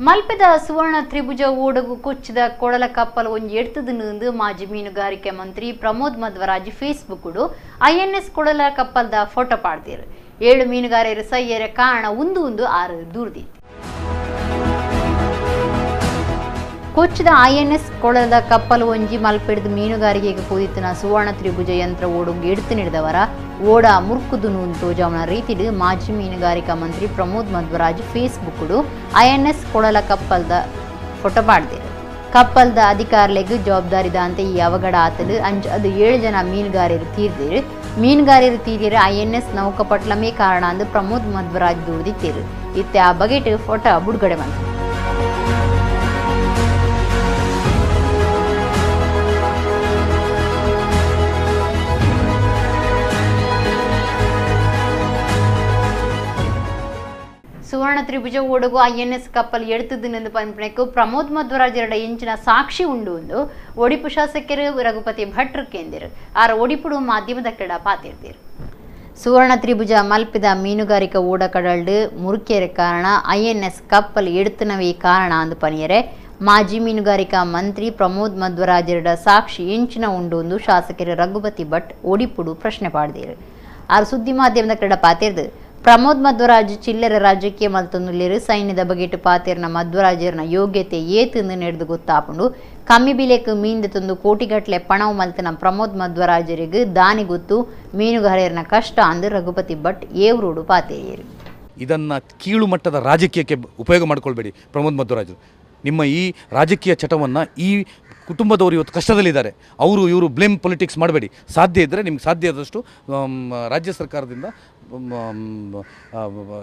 ಮಲ್ಪೆದ ಸುವರ್ಣ ತ್ರಿಭುಜ ಓಡಗು ಕೊಚ್ಚಿದ ಕೊಡಲ ಕಪ್ಪಲ್ ಒಂಜಿ ಎಡ್ತುದು ಮಾಜಿ ಮೀನುಗಾರಿಕೆ ಮಂತ್ರಿ ಪ್ರಮೋದ್ ಮಧ್ವರಾಜ್ ಫೇಸ್ಬುಕ್ ಐಎನ್ಎಸ್ ಕೊಡಲ ಕಪ್ಪಲ್ದ ಫೋಟೋ ಪಾಡ್ದೇರು. 7 ಮೀನುಗಾರರು ಸೈಯರ ಕಾರಣ ಒಂದು ಒಂದು 6 ದೂರ್ದಿ. ಕೊಚ್ಚಿದ ಐಎನ್ಎಸ್ ಕೊಳದ ಕಪ್ಪಲ್ ಒಂಜಿ ಮಲ್ಪೆಡ್ದು ಮೀನುಗಾರಿಕೆಗೆ ಪೋದಿತ್ತಿನ ಸುವರ್ಣ ತ್ರಿಭುಜ ಯಂತ್ರ ಓಡುಗು ಎಡ್ತು ನೀಡಿದವರ ಓಡ ಮುರ್ಕುದು ತೋಜಾವನ ರೀತಿಡು ಮಾಜಿ ಮೀನುಗಾರಿಕಾ ಮಂತ್ರಿ ಪ್ರಮೋದ್ ಮಧ್ವರಾಜ್ ಫೇಸ್ಬುಕ್ ಐಎನ್ಎಸ್ ಕೊಳಲ ಕಪ್ಪಲ್ದ ಫೋಟೋ ಪಾಡ್ದೇರು. ಕಪ್ಪಲ್ದ ಅಧಿಕಾರಿಗಳಿಗೆ ಜವಾಬ್ದಾರಿದಾಂತೆ ಈ ಅವಘಡ ಆತಲು ಅಂಚ ಅದು 7 ಜನ ಮೀನುಗಾರರು ತೀರ್ದಿರು. ಮೀನುಗಾರರು ತೀರಿರ ಐಎನ್ಎಸ್ ನೌಕಪಟ್ಲಮೇ ಕಾರಣ ಅಂದು ಪ್ರಮೋದ್ ಮಧ್ವರಾಜ್ ದೂರ್ದಿತ್ತೇರು. ಇತ್ತೆ ಆ ಬಗೆಟ್ ಫೋಟೋ ಬುಡುಗಡೆ ಮಂತ್ರಿ. ಸುವರ್ಣ ತ್ರಿಭುಜ ಓಡಗು ಐಎನ್ಎಸ್ ಕಪ್ಪಲ್ ಎಡ್ತುದು ಪನ್ಪಣೆಕು ಪ್ರಮೋದ್ ಮಧ್ವರಾಜರ ಇಂಚಿನ ಸಾಕ್ಷಿ ಉಂಡು ಒಂದು ಒಡಿಪು ಶಾಸಕರು ರಘುಪತಿ ಭಟ್ರು ಕೇಂದಿರು. ಆರ ಒಡಿಪುಡು ಮಾಧ್ಯಮದ ಕಡ ಪಾತಿರ್ದಿರು. ಸುವರ್ಣ ತ್ರಿಭುಜ ಮಲ್ಪಿದ ಮೀನುಗಾರಿಕಾ ಓಡ ಕಡಲ್ಡು ಮುರುಕೇರ ಕಾರಣ ಐಎನ್ಎಸ್ ಕಪ್ಪಲ್ ಎಡ್ತನವೇ ಕಾರಣ ಅಂದು ಪನಿಯರೆ ಮಾಜಿ ಮೀನುಗಾರಿಕಾ ಮಂತ್ರಿ ಪ್ರಮೋದ್ ಮಧ್ವರಾಜರ ಸಾಕ್ಷಿ ಇಂಚಿನ ಉಂಡು ಒಂದು ಶಾಸಕರು ರಘುಪತಿ ಭಟ್ ಒಡಿಪುಡು ಪ್ರಶ್ನೆ ಪಾಡ್ದಿರು. ಆರ ಸುದ್ದಿ ಮಾಧ್ಯಮದ ಕಡ ಪಾತಿರ್ದು ಪ್ರಮೋದ್ ಮಧ್ವರಾಜ್ ಚಿಲ್ಲರೆ ರಾಜಕೀಯ ಮಲ್ತೊಂದುಲ್ಲೇರು. ಸೈನ್ಯದ ಬಗೆಟ್ ಪಾತೆರ್ನ ಮಧ್ವರಾಜರ್ನ ಯೋಗ್ಯತೆ ಏತಂದು ನೆಡ್ದು ಗೊತ್ತಾಪುಂಡು. ಕಮ್ಮಿ ಬಿಲೆಕ್ ಮೀನ್ದ ತಂದು ಕೋಟಿಗಟ್ಲೆ ಪಣವು ಮಲ್ತನ ಪ್ರಮೋದ್ ಮಧ್ವರಾಜರಿಗೆ ದಾನಿ ಗೊತ್ತು ಮೀನುಗಾರರ್ನ ಕಷ್ಟ ಅಂದು ರಘುಪತಿ ಭಟ್ ಏವ್ರೋಡು ಪಾತೆರಿಯರು. ಇದನ್ನು ಕೀಳು ಮಟ್ಟದ ರಾಜಕೀಯಕ್ಕೆ ಉಪಯೋಗ ಮಾಡಿಕೊಳ್ಬೇಡಿ ಪ್ರಮೋದ್ ಮಧ್ವರಾಜರು. ನಿಮ್ಮ ಈ ರಾಜಕೀಯ ಚಟವನ್ನು ಈ ಕುಟುಂಬದವರು ಇವತ್ತು ಕಷ್ಟದಲ್ಲಿದ್ದಾರೆ, ಅವರು ಇವರು ಬ್ಲೇಮ್ ಪೊಲಿಟಿಕ್ಸ್ ಮಾಡಬೇಡಿ. ಸಾಧ್ಯ ಇದ್ದರೆ ನಿಮ್ಗೆ ಸಾಧ್ಯ ಆದಷ್ಟು ರಾಜ್ಯ ಸರ್ಕಾರದಿಂದ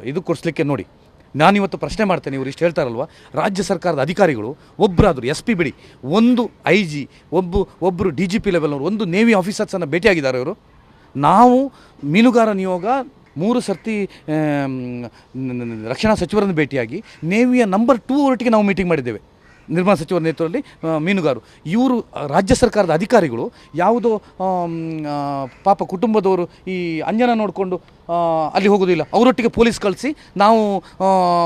ಇದು ಕೊಡಿಸ್ಲಿಕ್ಕೆ ನೋಡಿ. ನಾನಿವತ್ತು ಪ್ರಶ್ನೆ ಮಾಡ್ತೇನೆ, ಇವರು ಇಷ್ಟು ಹೇಳ್ತಾರಲ್ವ, ರಾಜ್ಯ ಸರ್ಕಾರದ ಅಧಿಕಾರಿಗಳು ಒಬ್ಬರಾದರೂ ಎಸ್ ಪಿ ಬಿಡಿ, ಒಂದು I G, ಒಬ್ಬರು ಡಿ ಜಿ ಪಿ ಲೆವೆಲ್ನವರು, ಒಂದು ನೇವಿ ಆಫೀಸರ್ಸನ್ನು ಭೇಟಿಯಾಗಿದ್ದಾರೆ ಇವರು. ನಾವು ಮೀನುಗಾರ ನಿಯೋಗ 3 ಸರ್ತಿ ರಕ್ಷಣಾ ಸಚಿವರನ್ನು ಭೇಟಿಯಾಗಿ ನೇವಿಯ ನಂಬರ್ 2 ಅವರೊಟ್ಟಿಗೆ ನಾವು ಮೀಟಿಂಗ್ ಮಾಡಿದ್ದೇವೆ, ನಿರ್ಮಲಾ ಸಚಿವರ ನೇತೃತ್ವದಲ್ಲಿ ಮೀನುಗಾರರು. ಇವರು ರಾಜ್ಯ ಸರ್ಕಾರದ ಅಧಿಕಾರಿಗಳು ಯಾವುದೋ ಪಾಪ ಕುಟುಂಬದವರು ಈ ಅಂಜನ ನೋಡಿಕೊಂಡು ಅಲ್ಲಿ ಹೋಗೋದಿಲ್ಲ, ಅವರೊಟ್ಟಿಗೆ ಪೊಲೀಸ್ ಕಳಿಸಿ ನಾವು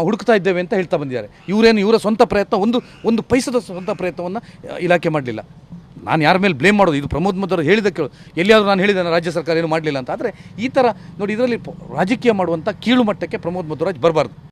ಹುಡುಕ್ತಾ ಇದ್ದೇವೆ ಅಂತ ಹೇಳ್ತಾ ಬಂದಿದ್ದಾರೆ. ಇವರೇನು ಇವರ ಸ್ವಂತ ಪ್ರಯತ್ನ, ಒಂದು ಒಂದು ಪೈಸದ ಸ್ವಂತ ಪ್ರಯತ್ನವನ್ನು ಇಲಾಖೆ ಮಾಡಲಿಲ್ಲ. ನಾನು ಯಾರ ಮೇಲೆ ಬ್ಲೇಮ್ ಮಾಡೋದು, ಇದು ಪ್ರಮೋದ್ ಮಧ್ವರಾಜ್ ಹೇಳಿದ ಕೇಳು, ಎಲ್ಲಿಯಾದರೂ ನಾನು ಹೇಳಿದ್ದೇನೆ ರಾಜ್ಯ ಸರ್ಕಾರ ಏನು ಮಾಡಲಿಲ್ಲ ಅಂತ. ಆದರೆ ಈ ಥರ ನೋಡಿ, ಇದರಲ್ಲಿ ರಾಜಕೀಯ ಮಾಡುವಂಥ ಕೀಳು ಮಟ್ಟಕ್ಕೆ ಪ್ರಮೋದ್ ಮಧ್ವರಾಜ್ ಬರಬಾರ್ದು.